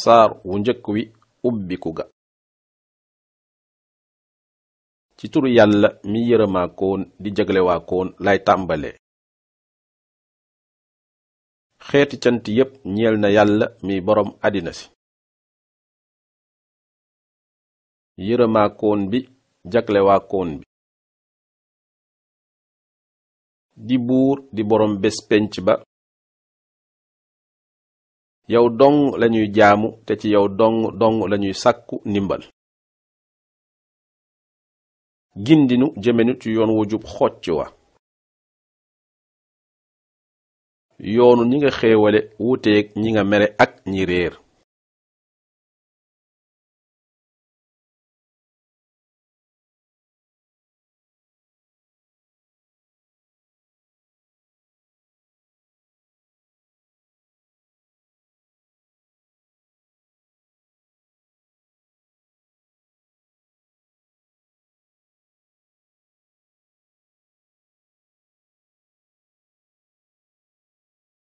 saar wu njëkk wi ubbiku ga ci turu yàlla mi yërëmaakoon di jaglewaakoon lay tàmbale xeeti cant yépp ñeel na yàlla mi boroom àddina si yërëmaakoon bi jaglewaakoon bi di buur di boroom bés penc ba yow dong lañuy jaamu te ci yow dong lañuy sàkku ndimbal gindinu jëmenu ci yoon wu jub xocc wa yoonu ñi nga xéewale wuuteeg ñi nga mere ak ñi réer